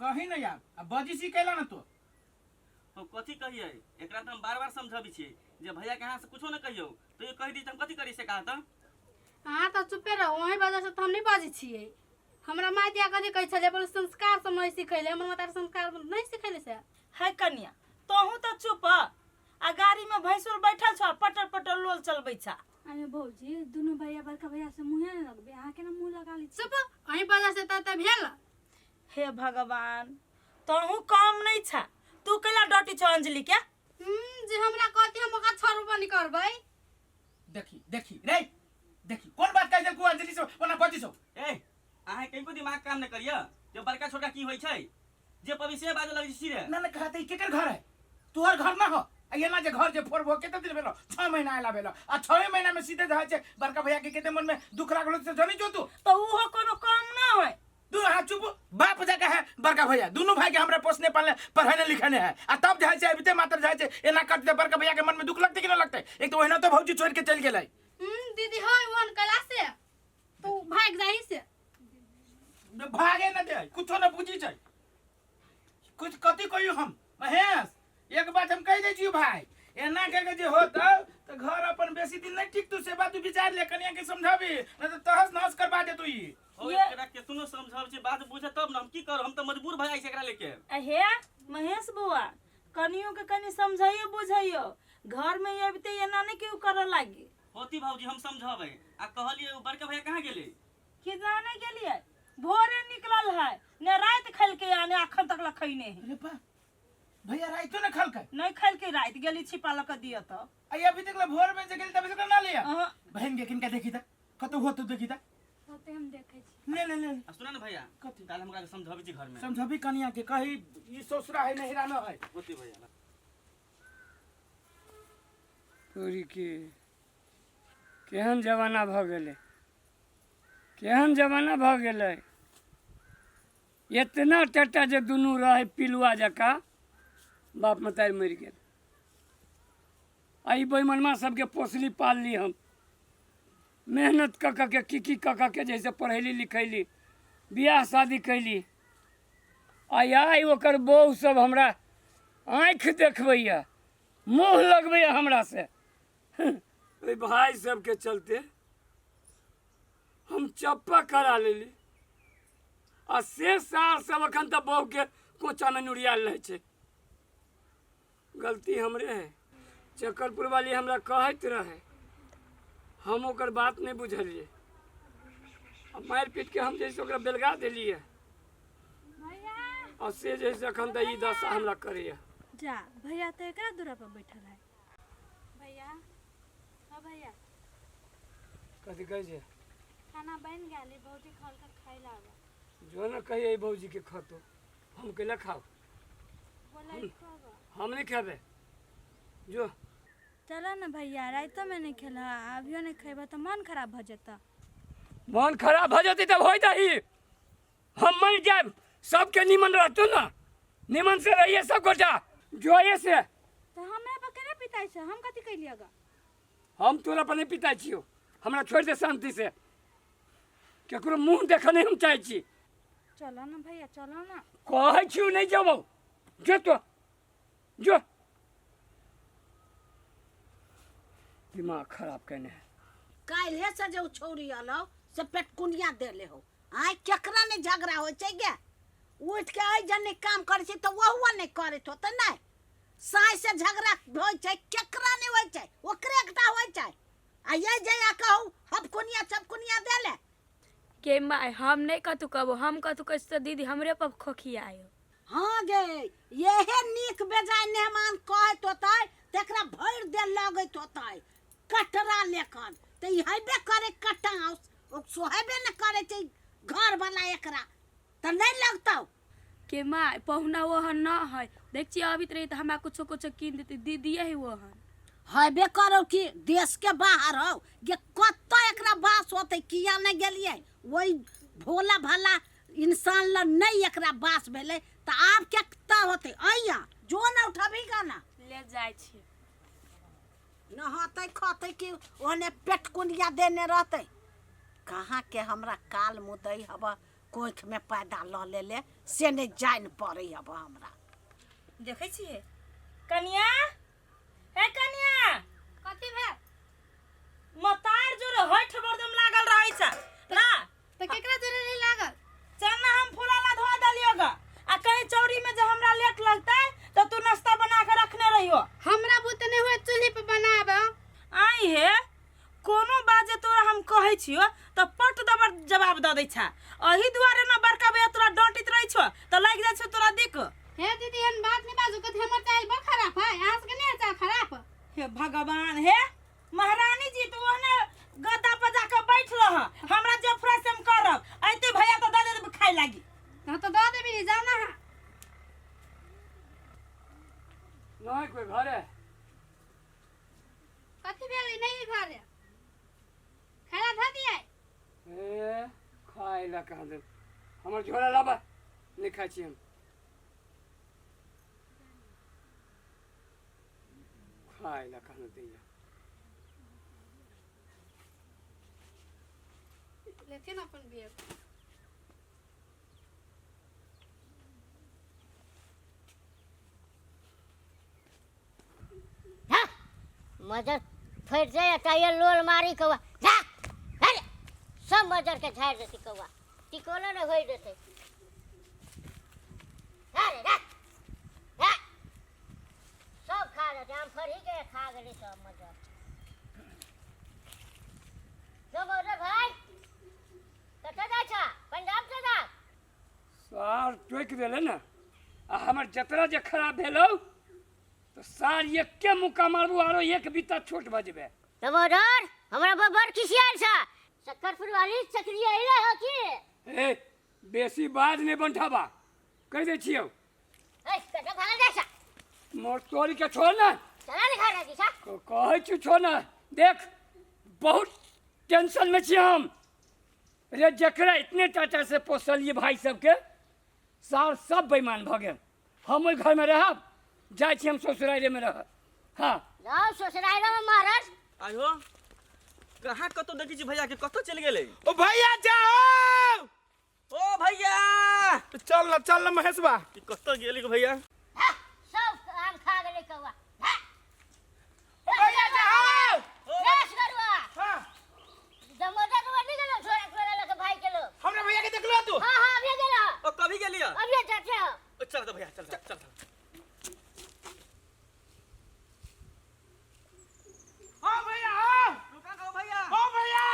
कही नहीं आप अब बजी सी कैला ना तो। हम कथी कहियै एकरा? तऽ हम बार बार समझबै छियै जे भैया के अहाँ से कुछो न कहियौ, तो ये कहि दी तऽ हम कथी करी से कहा तऽ। अहाँ तऽ चुपे रहू, अहीं वजह से तऽ हम नहि बाजै छियै। हमरा माय दिया कथी कहै छलै? बोले संस्कार सब नहि सिखैले। हमर माता संस्कार नहि सिखैले से। है कनिया, तोहू तऽ चुप आ गाड़ी में भैंसुर बैठल छौ आ पटर पटर लोल चलबै छा। अरे भौजी, दुनू भैया बड़का भैया से मुँहे नहि लगबै, अहाँ केना मुँह लगा लै छी? चुप, अहीं वजह से तऽ भेल। हे भगवान, तोहू कम नहीं छा, तू कैला डटी छौ अंजलि के? जे हमरा कहती हम ओकरा छोड़बो नहीं करबै। देखी देखी रे देखी, कोन बात कहि देलकू अंजलि से ओना बजी छौ? ए, अहाँ कनिको दिमाग काम नहि करिय जे बड़का छोटका की होइ छै, जे पबी से बाजऽ लगै छी सीधे। ना ना, कहते केकर घर है? तोहर घर ना हो आ एना जे घर जे फोड़बो? कते दिन भेलो? 6 महीना आयला भेलो आ 6 महीना में सीधे जाइ छै। बड़का भैया के कते मन में दुख लागलो से जानी जो तू। तो उहो कोनो कम ना होय। तू हाँ चुप, बाप जगह है बड़का भैया, दोनों भाई के हमरा पोसने पालने पढ़ाने लिखाने है आ तब जाइ छै अबिते मात्र जाइ छै एना कट दे। बड़का भैया के मन में दुख लगते कि ना लगते? एक तो ओहिना तो भौजी छोड़ के चल गेलै। दीदी होय ओहन कैला से तू भाग जाही से। भागे न दे, कुछो न बुझी छै कुछ। कथी कहियो हम महेश? एक बात हम कहि दै छियौ भाई, एना के के जे होत तऽ घर अपन बेसी दिन नहीं टिकतू, से बात तू विचार ले, कनिया के समझाबी, नहीं तो तहस नहस करवा दे तू ई। हो, ये- एकरा केतनो समझाबै छै बात बुझे तब न। हम की करू? हम तऽ मजबूर भऽ जाइ छै एकरा लेके। हे महेश बौआ, कनियो के कनि समझाइयो बुझाइयो, घर में अबिते एना नहीं केहू करऽ लागी। होती भौजी, हम समझबै। आ कहलियै, ओ बड़का भैया कहाँ गेलै? कि जाने गेलियै, भोरे निकलल है, ने राति खेलकै आ ने अखन तक लखैने है। अरे बा, भैया राइतो ने खलकै? नहीं खेलकै, राति गेली छिपा लऽ कऽ दिअ तऽ। आ अभी तक भोर में जे गेल तभी तक ना लिया? अहाँ। बहन के किनका देखी था, कतौ होतो देखी था। होते, हम देखै छी। ले ले ले। आ सुना ने भैया। कथी? काल्हि हम ओकरा समझाबै छी घर में। समझबी कनिया के, कही ई ससुरा है नहिरा न है। होती भैया। तोरी के केहन जमाना भऽ गेलै, केहन जमाना भऽ गेलै। एतना टटा जे दुनू रहै पिलुआ जकाँ, बाप मतारि मरि गेल आ ई बैमनमा सबके पोसली पालली हम मेहनत कऽ कऽ के, की की कऽ कऽ के जैसे पढ़ैली लिखैली, बियाह शादी कैली आ आइ ओकर बहु सब हमरा आँखि देखबैए, मुँह लगबैए हमरा से। ओहि भाय सबके चलते हम चप्पा करा लेली आ से सार सब अखन तऽ बहुके कोचामे नुरियाल रहै छै। गलती हमरे है। चक्करपुर वाली हमरा कहैत रहे, हम ओकर बात नहि बुझलियै आ मारि पीट के हम जैसे ओकरा बेलगा देलियै आ से जैसे अखन तऽ ई दशा हमरा करैया। जा भैया तऽ एकरा दूरा पर बैठल है। भैया, हाँ भैया। कथी कहै छै? खाना बनि गेल है, भौजी खोल कर खाइ ला आबऽ। जो ने कहिए भौजी के खतो, हम कैला खाओ? बोला कहबऽ। हम नहीं खेबै, जो। चलो ने भैया, रातिो में नहीं खेलह, अभियो नहीं खेबह तऽ मन खराब भऽ जेतऽ। मन खराब भऽ जेतै तब होइ दही, हम मरि जायब, सबके निमन रहतौ ने, निमन से रहिए सब गोटा जोए से। तऽ हमरा पर केना पिताइ छै? हम कथी कैलियै ग? हम तोरा पर नहीं पिताइ छियौ, हमरा छोड़ि दे शांति से, केकरो मुँह देखऽ नहीं हम चाहै छी। चलो ने भैया, चलो ने। कहै छियौ नहीं जेबौ, जो तो जो, दिमाग खराब केने है। काल्हे से जे ओ छौरी अलौ से पेटकुनिया देले हो। आइ केकरा नहि झगड़ा होइ छै गे? उठि के एहि जन नहि काम करै छै तऽ ओहुआ नहि करैत होतै। नहि साँझ से झगड़ा होइ छै, केकरा नहि होइ छै? ओकरे एकटा होइ छै। आ ये जया कहू हपकुनिया चपकुनिया देले के माय, हम नहीं कतू कहबो, हम कतू कहै छी तऽ दीदी हमरे पर खोखियायो। हाँ गे, येहे नीक बेजाय मेहमान कहैत होतै तकरा भरि देह लगैत होतै कटरा लेखन, तऽ ई हेबे करे कटाउस, ओ सोहेबे ने करे छै घरवला, एकरा तऽ नहि लगतौ। के माय, पहुना ओहन न है, देख छियै अबित रही तऽ हमरा कुछो कुछो कीन देती, दीदीए है ओहन। हेबे करो कि देश के बाहर हो गे, कतऽ एकरा बास होतै? किया नहि गेलियै? ओहि भोला भाला इंसान ल नहि एकरा बास भेलै तऽ आब केकता होतै? अइया जो ने उठबही गा ना। ले जाइ छी। नहतै खतै कि ओहने पेटकुनिया देने रहतै? कहाँ के हमरा काल मुदई हब। कोखिमे पैदा लऽ लेले से नहि जानि पड़ै अब हमरा। देखै छियै कनिया, हे कनिया। कथी भेल? मतार जोरे हठ बरदम लागल रहै छै ना। तऽ केकरा जोरे नहीं लागल? चना हम फुलाला धो देलियो ग, आ कहीं चौरी में जे हमरा लेट लगतै तऽ तू नाश्ता बना के रखने रहियो। हमरा बुते नहीं होय चूल्ही पर बनाब। आई हे, कोनो बात जे तोरा हम कहै छियो तऽ पट दबर जवाब दऽ दै छा। एही दुआरे ने बड़का भैया तोरा डांटैत रहै छौ तऽ लागि जाइ छौ तोरा दिक। हे दीदी, एहन बात नहीं बाजू। कथी हमर चाल बड़ खराब है? अहाँ सबके नहीं है चाल खराब? हे भगवान, हे महारानी जी, तू ओहने गद्दा पर जाके बैठ रह, हमरा जे फ्रेश हम करब। अइते भैया तऽ दऽ देब खाय लागी। हाँ तो दऽ देबी, जाओ ना। हाँ नहीं कोई घरे? कथी भेल? नहीं घरे, खाना धऽ दियै? ए, खाय ला कहाँ दे, हमर झोरा लाबा, नहीं खाइ छी हम। खाय ला कहाँ दैया। लेथिन अपन बेग। हाँ मजर फटि जाय टायर लोल मारी कौआ जा, अरे सब मजर के झाड़ि देतै कौआ, टिकोलो नहि होइ देतै। अरे जा, जा, सब खा लेतै। आम फरही के खा गेलै सब मजर। जो मजर भाइ, कतऽ जाइ छह? पंजाब से जा। सार टोकि देले ने आ हमर जतरा जे खराब भेलौ तऽ सार एके मुक्का मारबू आरो एक बीता छोट भऽ जेबै। दमोदर हमरा पर बड़ खिसियाल छ। शक्करपुर वाली चक्री अइले हो की? ए, बेसी बाज नहि बंठाबा, कहि दै छियौ। ए, कतऽ भागल जाइ छ? मोर तोरी के छोड़ ना। चला ने घर दिशा। कहै छी छोड़ ना। देख, बहुत टेंशन में छी हम रे। जकरा इतने टाटा से पोसलिए भाई सबके, सार सब बेईमान भऽ गेल। हम ओहि घरमे रहब? जाइ छी हम ससुराइरेमे रहब। हाँ जाओ ससुराइरे में महाराज। आयो, कहाँ कतौ देखै छी भैया के, कतौ चलि गेलै? ओ भैया, जाओ। ओ भैया, चल ना, चल ना महेशबा। ई कतौ गेलै भैया? हाँ, सब आम खा गेलै कौआ। हाँ, ओ भैया, जाओ। रेस गरुआ। हाँ। दमोदर के नहीं गेलो छोरा छोरा लके भाई के लोग। हमरा भैया के देखलो तू? हाँ हाँ, अभी गेलो। ओ कभी गेलिया? अभी जाते हो। ओ चल तो भैया, चल चल चल। हाँ भैया, हाँ। रुका गो भैया। ओ भैया।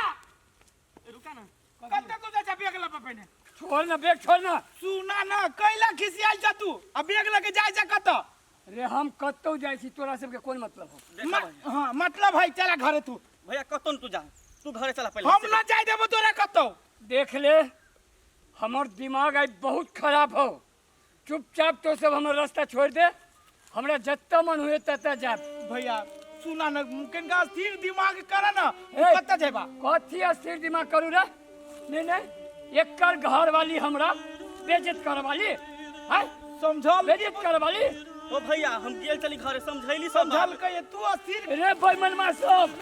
ए, रुका ना। कत्ते तू जा बैग लपा पहिने? छोड़ ना बैग, छोड़ ना। सुना ना, कैला खिसियाल जा तू आ बैग लके जाय जा कत? रे, हम कतौ जाइ छी, तोरा सबके कोन मतलब हो? देखा भैया। हाँ, मतलब है, चला घरे तू। भैया, कतौ न तू जा, तू घरे चला पहिले। हम ना जाय देबो तोरा कतौ। देख ले, हमर दिमाग आइ बहुत खराब हो। चुपचाप तो सब हमर रास्ता छोड़ दे, हमरा जतऽ मन हुए ततऽ जायब। भैया, सुना ना, कनिका स्थिर दिमाग कर ना। ए, कतऽ जेबा? कथी स्थिर दिमाग करू रे? नहीं नहीं, एकर घर वाली हमरा बेइज्जत कर वाली है। समझल? बेइज्जत कर वाली। ओ भैया, हम गेल चली घरे, समझैली सब समझल बात। कहिए तू अस्थिर। रे बैमनमा सब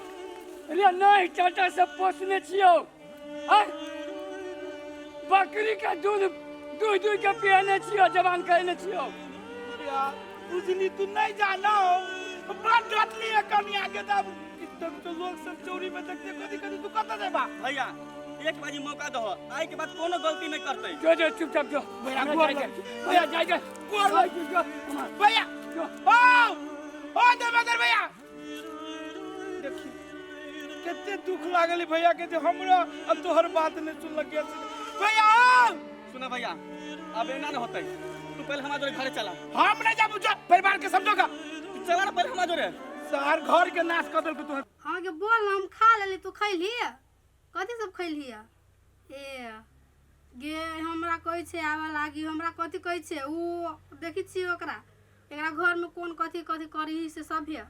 रे, नहीं टाटा सब पोसने छियौ आय, बकरी के दूध दूध दूध के पियने छियौ, जवान करने छियौ। यार बुझली, तू नहीं जानो, बड़ डटली है कनिया के। तब तब तो लोग सब चोरी में देखते कथी कथी। तू कतऽ जेबा? भैया, एक बाजी मौका दहो, आइ के बाद कोनो गलती नहीं करतै। जो जो, चुपचाप जो। भैया, हमरा गोर जाय दे। लग। भैया, जाय दे। गोर लग। जो, जो, भैया। जो। ओ ओ देवेंद्र भैया, देखी कते दुख लागल भैया के जे हमरा आ तोहर बात नहीं सुनलक। भैया, ओ! सुना भैया, अब एना न होतै, तू पहले हमरा जोरे घरे चला। हम नहीं जाबू, जा परिवार के समझोगा। तू चला ना पहले हमरा जोरे। सार घर के नाश कर देलको तोहर। हाँ के बोल, हम खा लेली, तू खैली? कथी सब खैली? ए गे, हमरा कहै छै आबऽ लागी, हमरा कथी कहै छै उ? देखै छियै ओकरा, एकरा घरमे कोन कथी कथी करही से सब है।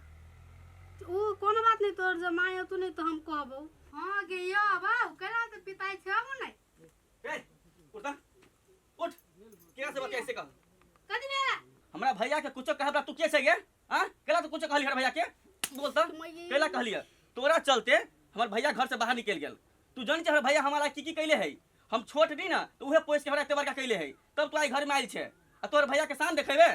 उ कोनो बात नहीं, तोर जब माय तू नहीं तो हम कहबो। हाँ गे, यो बाबू केना तऽ पिताइ छै आबू नहीं। ए, उठ उठ, केना से कैसे कह? कथी भेला? हमरा भैया के कुछो कहबला तू के छै गे? हां, केला तू कुछो कहली हमरा भैया के? बोल त, केला कहली? तोरा चलते हमर भैया घर से बाहर निकल गेल। तू जान छै हमर भैया हमारा की की कैले है? हम छोट रही ना तो उहे पोस के हमरा एते बड़का कैले है तब तू आई घर में आयल छे आ तोर भैया के शान देखेबे।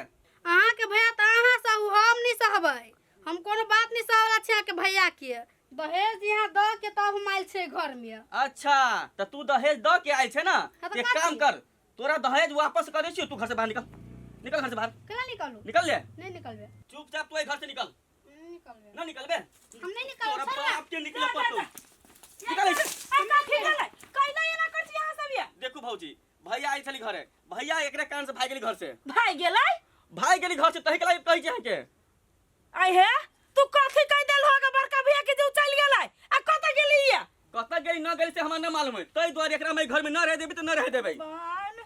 अहाँके भैया तऽ अहाँ सहू, हम नहि सहबै। हम कोनो बात नहि सहवला छै अहाँके भैया के। दहेज यहाँ दऽ के तब हम आयल छै घर में। अच्छा तऽ तू दहेज दऽ के आयल छे ना? हाँ, तऽ एक काम कथी? कर, तोरा दहेज वापस कर दै छियौ, तू घर से बाहर निकल, निकल घर से बाहर। केना निकलू? निकल ले। नहीं निकलबे। चुपचाप तू एहि घर से निकल। नहीं निकलबे। ना निकलबे? हम नहीं निकलबे। तोरा छोड़ ना। बाप के निकले पड़तौ, निकल ऐसे। आ कथी भेलै? कैला एना करै छी अहाँ सब ये? देखू भौजी, भैया आयल छली घरे, भैया एकरे कारण से भागि गेली घर से। भागि गेलै? भागि गेली घर से, तही के लागि कहै छी अहाँके। आइ हे, तू कथी कहि देल होगा बड़का भैया के जे उ चलि गेलै? आ कतऽ गेली ये? कतऽ गेली न गेली से हमरा न मालूम है, ताहि दुआरे एकरा हम घर में न रह देबै तऽ न रह देबै। बन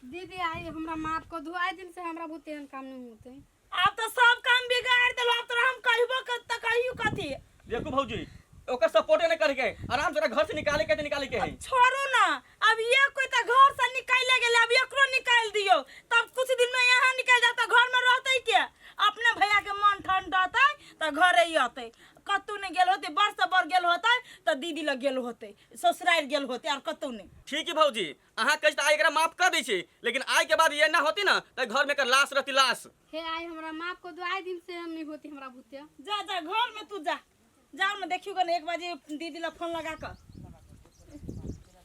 दीदी आई हमरा माफ कर दू, आइ दिन से हमरा बहुत एहन काम नहीं होते। आब तऽ सब काम बिगाड़ देलहो, आब तोरा हम कहबो त कहियो कथी। देखू भौजी, ओकर सपोर्टे नहीं करके आराम से ओकरा घर से निकाले के निकाले के है। छोड़ू ना, अब ये कोई तो घर से निकाले गेले, अब एकरो निकाल दियो तब कुछ दिन में यहाँ निकल जाता, घर में रहते के अपने भैया के मन ठंड रहते तो घरे ही अते। कतौ नहीं गेल होते, बड़ से बड़ गेल होते तो दीदी लग गेल होते, ससुराल गेल होते, और कतौ नहीं। ठीक है भौजी, अहाँ कहै छी तऽ आइ एकरा माफ कर दै छी, लेकिन आइ के बाद ये ना होती ना तऽ घर में एकर लाश रहती, लाश। हे आई हमरा माफ कर दू, आइ दिन से एहन नहीं होती हमरा भूते। जा जा घर में तू जा, जाओ ना देखियो ने एक बार दीदी ला फोन लगा कर।